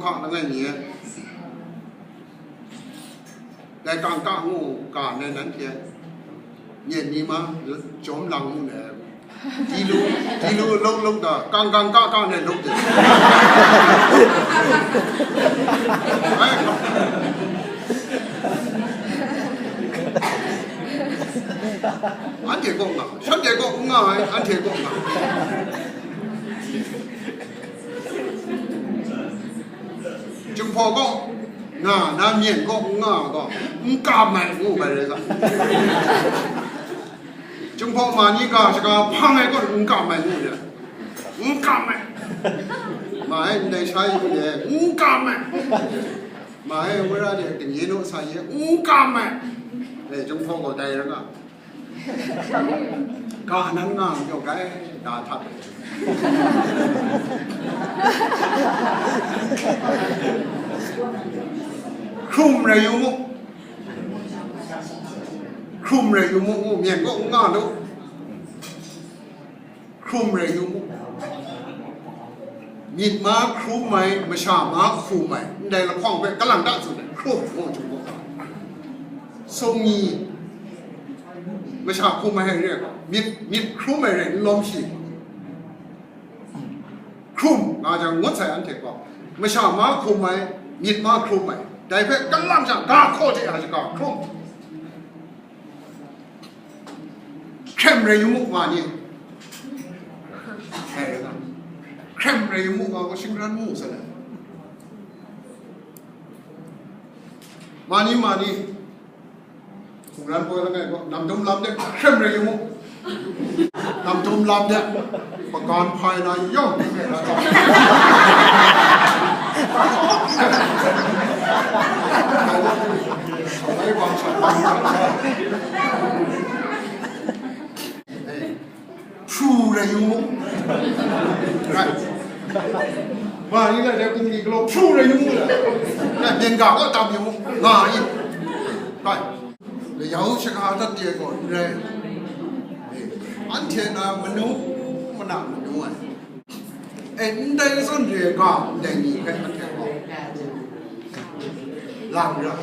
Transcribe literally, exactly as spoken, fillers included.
Hpa langai mi e. Dai kangka ngu ga nai nanhte myen ni ma jawm lang mu ai. Di lu, di lu lawk lawk da, kang kang ka ka nai lawk de. Ai. Anhte kaw nga, shanhte kaw n nga ai, anhte kaw nga. Jinghpaw kaw nga, na myen kaw n nga gaw, n kam ai ngu bai rai ga. Jinghpaw ma ni ga shaga hpang ai kaw n kam ai ngu re. N kam ai. Ma e ndai sha yi de, n kam ai. Ma e wora de, dingye naw sa ye, n kam ai. E, Jinghpaw gaw dai ra nga. Ga nan nga majaw gai, da htat. Hkrum rai yu mu. Hkrum rai yu mu, myen kaw n nga lu. Hkrum rai yu mu. Myit ma hkrum ai, masha ma hkrum ai, ndai lahkawng hpe kalang ta tsun ai, hkrum ngu jung gaw. Sung ni, masha hkrum ai rai, myit, myit hkrum ai rai, n lawm shi. Hkrum nga jang ngut sai anhte gaw, masha ma hkrum ai, myit ma hkrum ai, dai hpe kalang jang ga hkaw hte a shaga hkrum. Hkrem rai yu mu, ma ni. Hkrem rai yu mu, nga gaw shingran mu sa le. Ma ni, ma ni. Hkungran poi langai gaw, nam dum lam de, hkrem rai yu mu. Nam dum lam de, magan hpai na yawng. Ai, wang sha, wang sha. Hpru rai yu mu. Rai. Ma ni la de kum ni galaw hpru rai yu mu la. Rai, byen ga kaw tam yu mu. Nga i. Rai. Layau shaga dat de gaw n rai. Anhte na manu mana manu ai. E, ndai zawn re ga, ndai ni hpe anhte gaw lang ra.